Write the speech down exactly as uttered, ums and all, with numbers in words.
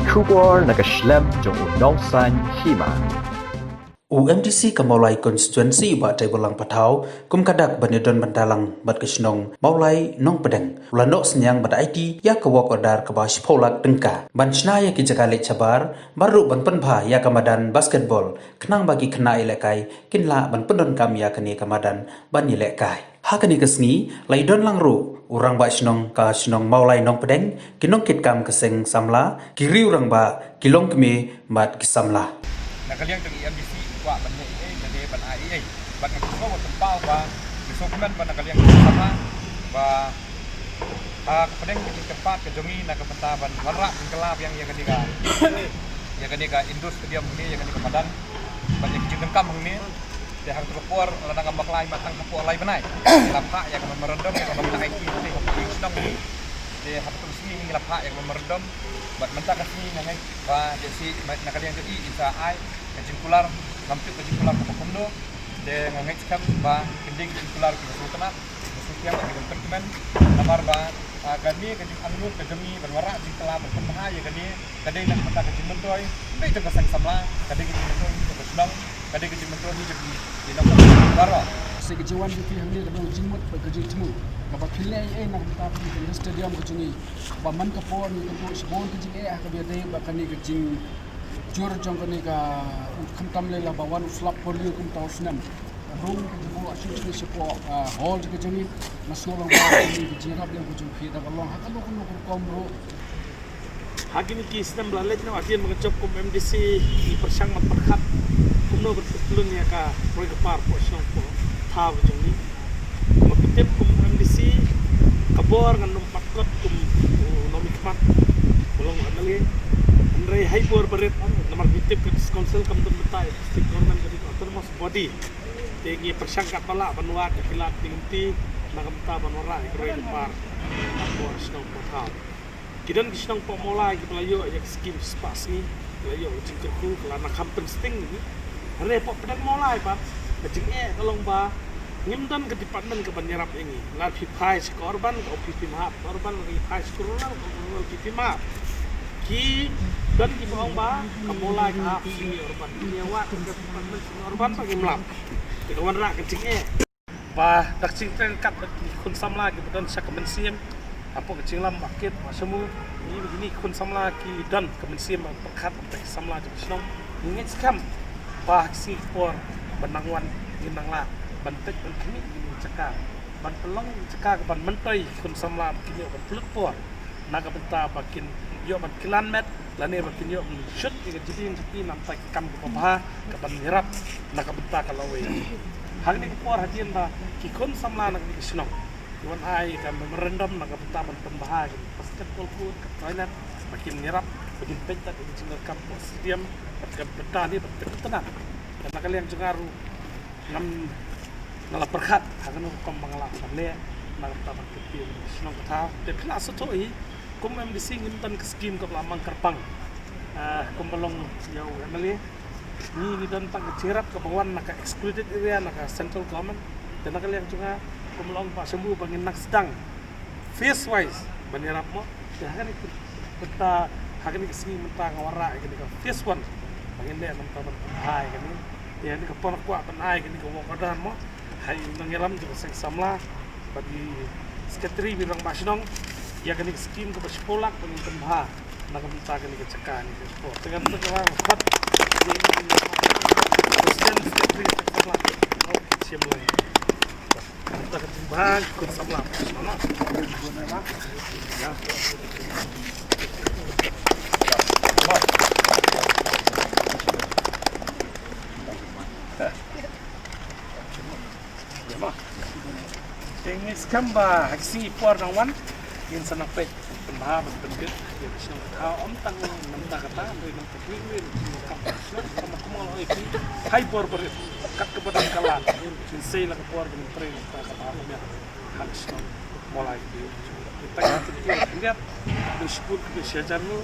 Khubor na ka shlem jong u nongsan hima. U MDC ka Mawlai Constituency, Bah Taibulang Pathaw, kum ka dak ban ïadon bynta lang bad ka shnong Mawlai Nongpdeng, u la noh synñiang bad aiti ïa ka work order kaba shiphew lak tyngka ban shna ïa ki jaka leit shabar, bad ruh ban pynbha ïa ka madan basketball, khnang ba ki khynnah ïalehkai kin lah ban pyndonkam ïa kane ka madan ban ïalehkai. Ha kane ka sngi la ïadon lang ruh u Rangbah Shnong ka shnong Mawlai Nongpdeng, ki nongkitkam ka seng samla, ki riew rangbah, ki longkmie bad ki samla. Na ka liang jong i MDC i kwah ban leh ei ei, lane ban ai ei ei. Bad nga sngewbha ban pynpaw ba ngi sngewkmen ba na ka liang jong i samla ba, ah, ka pdeng ka jingkyrpad ka jong i na ka bynta ban wanrah jingkylla biang ïa kane ka, ïa kane ka indoor stadium hangne, ïa kane ka madan, bad ïa ka jingdonkam hangne. Te ha katu ka por lada ngam bakla, ma tang hapoh lai bnai ngi la phah ïa ka memorandum, ïa ka memorandum, ïa ka shnong hangne. Te ha katu ka sngi ngi la phah ïa ka memorandum. Bad mynta ka sngi nga ngeit ba lehse na ka liang jong i in sa ai ka jingkular, ngam tip ka jingkular kaba kumno. Te nga ngeit skhem ba kin dei ka jingkular kiba sngewtynnat, kiba sngewthiang, kiba pynkmen. Namar ba, ah, kane ka jingangnud ka jong ngi ban wanrah jingkylla, ban pynbha ïa kane, ka dei na ka bynta ka jingmyntoi, ym dei jong ka seng samla, ka dei ka jingmyntoi jong ka shnong, ka dei ka jingmyntoi jong ki, ki nongkyrshan baroh. Sa ka jingwan jong phi hangne ka dei ka jingmut bad ka jingthmu kaba phi leh ei ei na ka bynta ka stadium ka jong ngi. Ba man ka por ngi kynduh shibun ka jingeh ha kaba ïadei bad kane ka jingjur jong kane ka, khamtam lei la ba wan u slap polio kumta u snem. Rung ka jingbuh shisha shapoh, ah, hall jong ka jong ngi. Nga sngew long ba kane ka jingïarap lem ka jong phi da ka long ha kano kano ka rukom ruh. Ha kine ki snem ba la leit noh, hadien ba nga jop kum MDC, ngi pyrshang ban pyrkhat kumno ban pynlong ïa ka roi ka par hapoh shnong hapoh thaw ka jong ngi. Kumba phi tip kum MDC, ka bor ngan ym pat kot kum u nongmihkhmat, u long MLA. Hynrei ha i bor barit, namar phi tip ka District Council kam don bynta ïa ka District Government, ka dei ka autonomous body. Te ngi pyrshang katba lah ban wad ïa ki lad ki lynti na ka bynta ban wanrah ïa ka roi ka par hapoh shnong hapoh thaw. Ki don ki shnong hapoh Mawlai kiba la ïoh ïa ki skim shispah sngi, ki la ïoh ka jingkyrkhu, ki la nang kham pynsting ïa ngi. Hynrei hapoh pdeng Mawlai pat ka jingeh ka long ba ngim don ka department kaban ïarap ïa ngi. Lada phi phai sha ka urban, ka OPP Mawlai ka urban, lada phi phai sha ka rural, ka rural OPP Mawlai. Ki don kiba ong ba ka Mawlai ka hap semi urban. Ngi ïa wad ka department semi urban ba ngim lap. Te ka wanrah ka jingeh. Ba da ka jingtrei ryngkat bad ki khun samla kiba don sha ka mynsiem hapoh ka jinglam ba kit ba shamu, ngi, ngi ki khun samla ki don ka mynsiem ba pyrkhat bad ki samla jong ka shnong. Ngi ngeit skhem ba ha ki sngi ki por ban nang wan ngin nang lah ban peit ban khmih ïa kine ki jaka, ban pynlong jaka kaban myntoi ki khun samla ba kin ïoh ban pynlut por na ka bynta ba kin ïoh ban kylliang met, lane ba kin ïoh ban shut ïa ka jingim jong ki na ka bynta ki kam kiba bha kaban ïarap na ka bynta ka lawei. Ha kane ka por hadien ba ki khun samla na kane ka shnong ki wan ai ka memorandum na ka bynta ban pynbha ïa ka basketball court, ka toilet, ba kin ïarap, ba kin peit ïa ka jingdonkam ka stadium, bad ka bynta ne bad ka bynta na. Te na ka liang jong nga ruh ngam, nga la pyrkhat ha kano ka rukom ba nga lah ban leh na ka bynta ban kyntiew ïa ka shnong ka thaw. Te phi lah sngewthuh hi, kum MDC ngim don ka skim kaba la mang kyrpang. Ah, kumba long ïa u MLA, ngi, ngi don tang ka jingïarap kaba wan na ka excluded area na ka central government. Te na ka liang jong nga, kumba long ba shamu ba ngin nang sdang phase wise ban ïarap mo. Te ha kane ka bynta, ha kane ka sngi mynta nga wanrah ïa kane ka phase one ba ngin leh mynta ban pynbha ïa kane. Te ha kane ka por nga kwah ban ai ïa kane ka work order mo ha i nongïalam jong ka seng samla bad i secretary, i rangbah shnong, ïa kane ka skim kaba shiphew lak ba ngin pynbha na ka bynta kane ka jaka, kane ka por. Te ngan pynbha khot ïa i president, secretary, seng samla. Shim lai. Ka bynta ka jingbha ki khun samla. Te ngi skhem ba ha ki sngi por nang wan ngin sa nang peit pynbha ban pynbit ïa ka shnong ka thaw, ym tang na ka bynta kata, hynrei na ka bynta ka shnong ka thaw. Kumba kumba la ong ïa phi, ha i bor barit kat kaba dang kylla, ngin sei la ka por ban trei na ka bynta ka bha ka miat ha ka shnong Mawlai. Kita ki, kita ki, kita ki, kita ki, kita ki, kita ki,